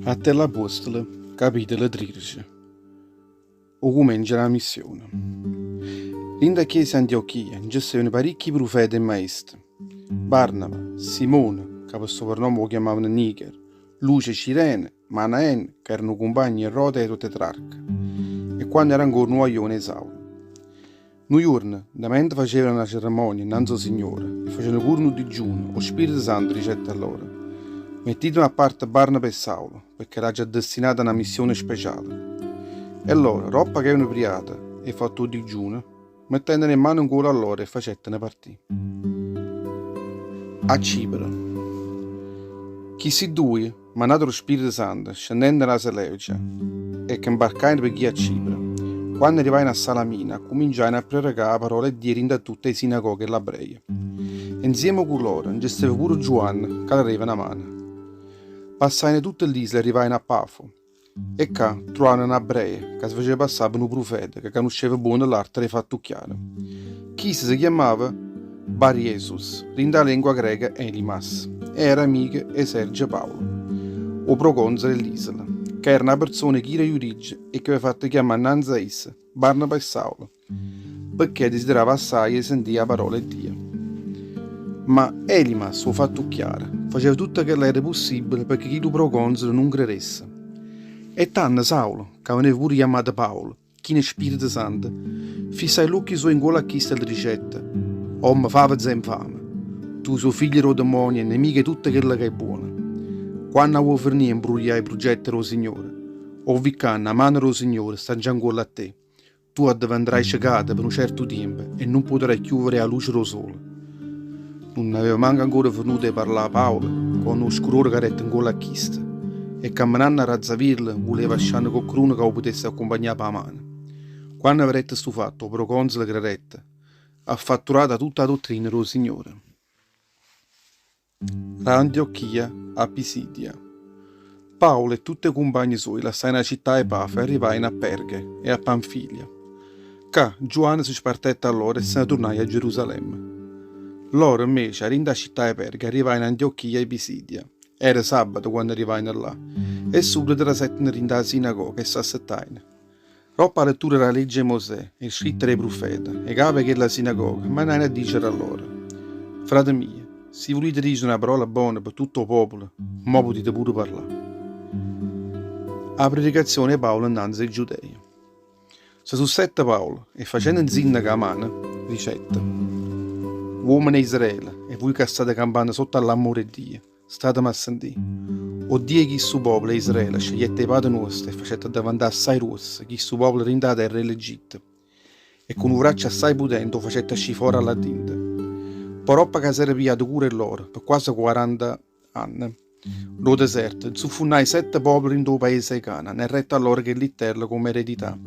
Atti 'e l'Apuostole, capitolo 13. 'O cumencio d' 'a missione. Dint' 'a chiesa 'e Antiochia nce stevano paricchi prufete e maeste, Barnaba, Simone, ca pe soprannome 'o chiammavano Niger, Lucio 'e Cirene, Manaen, ca era nu cumpagno 'e Erode 'o tetrarca, e quanno era ancora nu guaglione 'e Saulo. Nu juorno, mentre facevano na ceremmonia nnanze 'o Signore e facevano pure nu digiuno, 'o Spirito Santo dicette a loro, Mettiteme a parte Barnaba e Saulo, pecché l'aggio addestinato a na missione speciale. E loro, doppo che avevano priato e fatto 'o digiuno, mettennero 'e mmane 'ncuollo a loro e facettero partì. A Cipro. Chisti duje Mannato d' 'o Spirito Santo, scennennero 'a Seleucia e che 'mbarcajeno pe ghì a Cipro. Quanno arrivajeno a Salamina, accuminciajeno a prerecà 'a parola 'e Dio dint' a tutte 'e sinagoghe 'e ll'Abreje. E 'nzieme cu loro nce steva pure Giuanne ca le deva na mano. Passajeno tutte ll'isole e arrivajeno a Pafo. E ccà truvajeno n'Abreje ca se faceva passà pe nu prufeta ca canusceva buono l'arte d' 'e fattucchiare. Chisto se chiammava Bar-Jesus, dint' 'a lengua greca Elimas, e era amico 'e Sergio Paolo, 'o proconsole 'e ll'isola, ca era na perzona china 'e judiggio e che aveva fatto chiammà nnanze a isso Barnaba e Saulo, pecché desiderava assaje 'e sentì 'a parola 'e Dio. Ma Elimas, 'o fattucchiaro, faceva tutto chello era possibile pecché chillu proconsole nun creresse. E tanno Saulo, ca veneva pure chiammato Paolo, chino 'e Spirito Santo, fissaje ll'uocchie suoje 'ncuollo a chisto e le dicette, Ommo favezo e 'nfame, tu si' 'o figlio d' 'o demonio e nemico 'e tutto chello ca è buono. Quanno 'a vuo' fernì 'e 'mbruglià 'e prugette d' 'o Signore? O vi' ccanno, 'a mano d' 'o Signore sta già 'ncuollo a te. Tu addevendarai cecato pe nu certo tiempo e nun putarai cchiù vedé 'a luce d' 'o sole. Nun aveva manco ancora fernuto 'e parlà Paolo quanno 'o scurore cadette 'ncuollo a chisto e cammenanno a razzavirlo vuleva ascianno coccheduno ca 'o putesse accumpagnà p' 'a mano. Quanno vedette stu fatto 'o proconsole credette, affatturata tutta 'a dottrina d' 'o Signore. Da Antiochia a Pisidia. Paolo e tutt' 'e cumpagne suoje lassajeno 'a città 'e Pafo e arrivajeno a Perghe e a Panfilia. Ccà Giuanne se spartette 'a loro e se ne turnaje a Gerusalemme. Loro, 'mmece, 'a dint' 'a città 'e Perghe arrivajeno a Antiochia 'e Pisidia. Era sabbato quanno arrivajeno là e subbeto trasetteno dint' 'a sinagoga e s'assettajeno. Doppo 'a lettura d' 'a legge 'e Mosè e 'e scritte d' 'e prufete, 'e cape 'e chella sinagoga mannajeno a dicere a loro, Frate mie, si vulite dicere na parola bona pe tutto 'o popolo, mo putite pure parlà. A predicazione 'e Paolo 'nnanze 'e Giudeje. Se sussette Paolo e facenno 'nzinno cu 'a mano, dicette, Uommene 'e Israele, e vuje ca state campanno sotto a ll'ammore 'e Dio, Stateme a sentì. O Dio 'e chistu popolo 'e Israele scegliette 'e pate nuoste e facette addeventà assai gruosse chistu popolo dint' 'a terra 'e l'Egitto e cu nu vraccio assai putente 'o facette ascì fora 'a là dinto. Po' doppo ca s'era pigliato cura 'e loro pe quase 40 anne d' 'o deserto, zuffunnaje sette popole dint' 'o paese 'e Canaan e rette a loro chelli terre comme eredità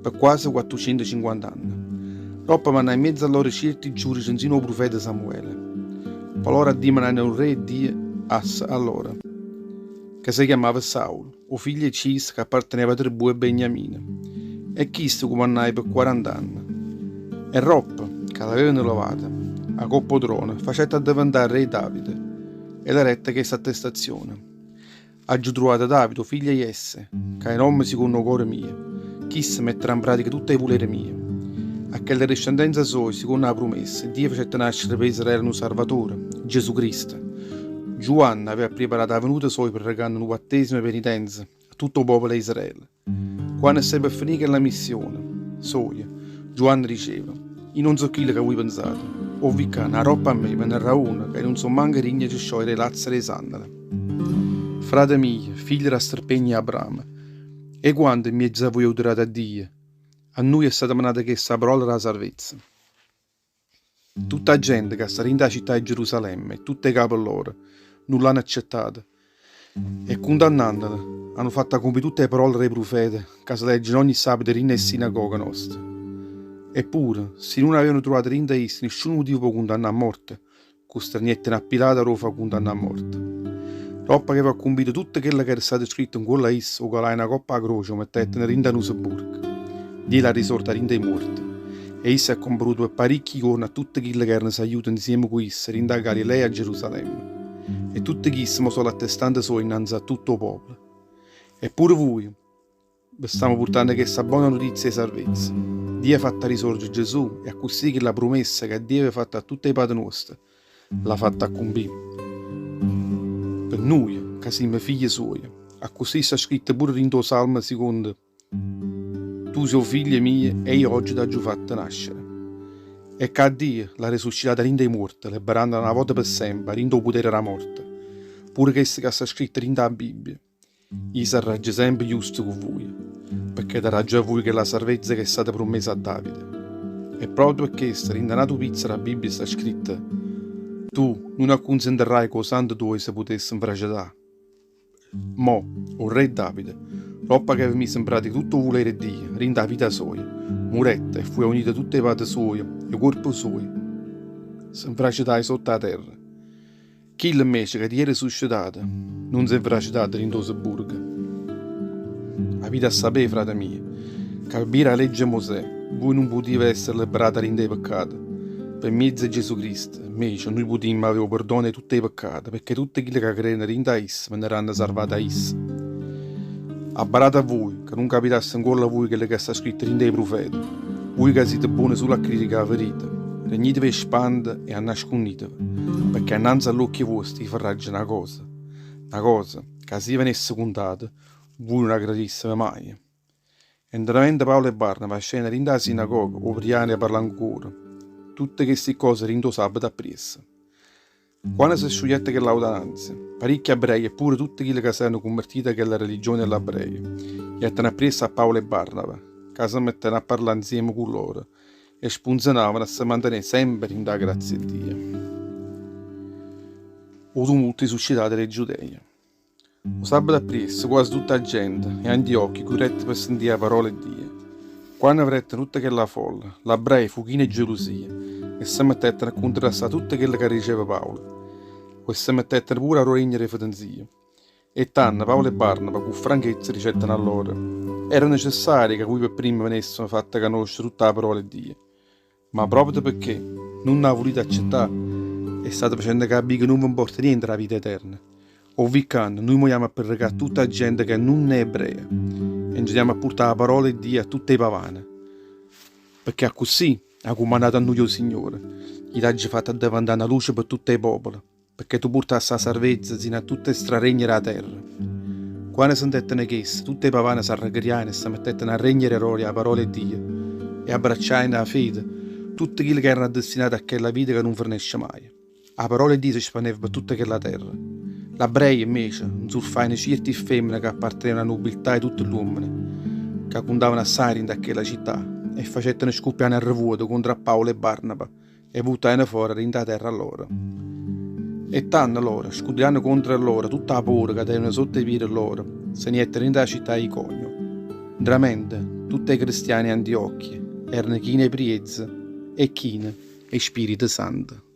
pe quase quattucientocinquanta anne. Doppo mannaje 'mmiezzo a loro cierti giudice 'nzino 'o prufeta Samuele. Po' loro addimanaino nu re 'e Dio a loro, ca se chiammava Saulo, 'o figlio 'e Cis ca apparteneva 'a tribù 'e Beniamino. E chisto cumannaje pe quarant'anne. E roppo ca l'avevano levato 'a copp' 'o trono, facette addeventà re Davide e le rette chesta attestazione, Aggio truvato Davide, 'o figlio 'e Jesse, ca è n'ommo siconno 'o core mio. Chisto metterà 'npratica tutte 'e vulere mie. A chella discendenza soja, siconno 'a prumessa, Dio facette nascere pe Israele nu Sarvatore, Gesù Cristo. Giuanne aveva appriparato 'a venuta soja prerecanno nu battesimo 'e penitenza a tutto 'o popolo 'e Israele. Quanno steva pe fenì chella missione soja, Giuanne diceva, I' nun so' chillo ca vuje penzate. O vi' ccà, aroppo a me venarrà uno ca i' nun so' manco digno 'e ce sciogliere 'e lazze d' 'e sandale. Frate mio, figlio d' 'a sterpegna 'e Abramo, 'e quante 'mmiez'a vuje udirate a Dio? A nuje è stata menata chesta parola d' 'a sarvezza. Tutta 'a gente ca sta dint' 'a città 'e Gerusalemme e tutt' 'e cape lloro nun l'hanno accettata e cundannandolo hanno fatto accumpì tutt' 'e parole d' 'e prufete ca se leggeno ogni sabato dint' 'e sinagoge noste. Eppure, si nun avevano truvato dint' 'a isso nisciuno mutivo p' 'o cundannà a morte, Custrignetteno a Pilato a d' 'o fa cundannà a morte. Doppo ch'eva accumpito tutto chello ch'era stato scritto 'ncuollo a isso, 'o calajeno 'a copp' 'a croce e 'o mettetteno dint' a nu sepulcro. Dio l'ha risorto 'a dint' 'e muorte, e isso è accumparuto pe paricchi juorne a tutte chille ch'erano sagliute 'nzieme cu isso dint' 'a Galilea e a Gerusalemme. E tutte chiste mo so' l'attestante suoje 'nnanze a tutto 'o popolo. E pure vuje ve stammo purtanno chesta bona nutizia 'e sarvezza. Dio ha fatto risorgere Gesù e accussì chella prumessa ca Dio aveva fatto a tutte 'e pate nuoste l'ha fatta accumpì. Pe nuje, ca simme figlie suoje. Accussì sta scritto pure dint' 'o Salmo sicondo. Tu si' 'o figlio mio e io oggi t'aggio fatto nascere. E ca Dio l'ha resuscitato 'a dint' 'e muorte, liberandolo na vota pe sempe 'a dint' 'o putere d' 'a morte. Pure chesto ca sta scritto dint' 'a Bibbia. Io sarraggio sempe justo cu vuje, pecché daraggio a vuje chella sarvezza ca è stata prummesa a Davide. E proprio pe chesto dint' 'a n'atu pizzo d' 'a Bibbia sta scritto, Tu nun accunsentarraje ca 'o Santo tuojo se putesse 'nfracetà. Mo, 'o rre Davide, doppo che aveva miso 'n pratica tutto 'o vulere 'e Dio dint' 'a vita soja, murette e fuje aunito a tutt' 'e pate suoje e 'o cuorpo suojo se 'nfracetaje sott' 'a terra. Chillo 'mmece ca Dio ha risuscitato nun s'è 'nfracetato dint' 'o sebburgo. Avite 'a sapé, frate mio, ca pe bbia d' 'a legge 'e Mosè vuje nun putive essere libberate 'a dint' 'e peccate. Pe mmiezzo 'e Gesù Cristo, 'mmece, nuje putimmo avé 'o perdono 'e tutt' 'e peccate, pecché tutte chille ca crereno dint' a isso veneranno sarvate 'a isso. Abbarate a vuje, ca nun capitasse 'ncuollo a vuje chello ca sta scritto dint' 'e prufete, vuje ca site buone sulo a criticà 'a verita, regniteve 'e spande e annascunniteve, pecché annanze a ll'uocchie vuoste io farraggio na cosa, na cosa, ca si venesse cuntata, vuje nun 'a credisseve maje. E 'ntramente Paolo e Barnaba asceno dint' 'a sinagoga 'o priano 'e parlà ancora tutte chesti ccose dint' 'o sabato appriesso. Quanno se sciugliette chell'audanza, paricchi abbrei e pure tutte chille ca s'erano cunvertite 'a chella religione 'e ll'abbrei, jettero appriesso a Paolo e Barnaba, ca se metteno a parlà 'nzieme cu loro e spunzenavano a se mantenè sempe dint' 'a grazia 'e Dio. O tumulto suscitato d' 'e Giudeie. O sabato appriesso quase tutta 'a gente 'e Antiochia currette pe sentì 'a parola 'e Dio. Quanno vedettero tutta chella folla, ll'abbrei fu chino 'e gelusia e se mettettero a cuntrastà tutto chello ca diceva Paolo e se mettettero pure a regnere 'e fetenzia. E tanno Paolo e Barnaba cu franchezza dicettero a loro, Era necessario ca vuje pe primma venesseve fatte canoscere tutta 'a parola 'e Dio. Ma proprio pecché nun 'a vulite accettà e state facendo capì che nun ve 'mporta niente d' 'a vita eterna. 'O vi ccanno, nuje mo jammo a predicà a tutta 'a gente che nun è ebrea e nce jammo a purtà 'a parola 'e Dio a tutt' 'e pavane. Pecché accussì ha cummandato a nuje 'o Signore, Io t'aggio fatto addeventà na luce pe tutt' 'e popole, pecché tu purtasse 'a sarvezza sino a tutt' 'e straregne d' 'a terra. Quanno sentetteno chesto, tutt' 'e pavane s'arrecriajeno e se mettetteno a regnere 'e roria 'a parola 'e Dio e abbracciajeno 'a fede tutte chille ca erano destinate a chella vita ca nun fernesce maje. 'A parola 'e Dio se spanneva pe tutta chella terra. Ll'abreje, invece, 'nzurfajeno cierti ffemmene ca appartenevano â nubiltà 'e tutte ll'uommene, ca cuntavano assaje dint' a chella città, e facetteno scuppià n'arrevuoto contro a Paolo e Barnaba, 'E vuttajeno fora dint' 'a terra lloro. E tanno loro, scutulianno contro 'e loro tutta 'a pora ca tenevano sotto 'e piede lloro, se ne jettero dint' 'a città 'e Iconio. Ntramente, tutte 'e cristiane 'e Antiochia erano chine 'e priezza e chine 'e Spirito Santo.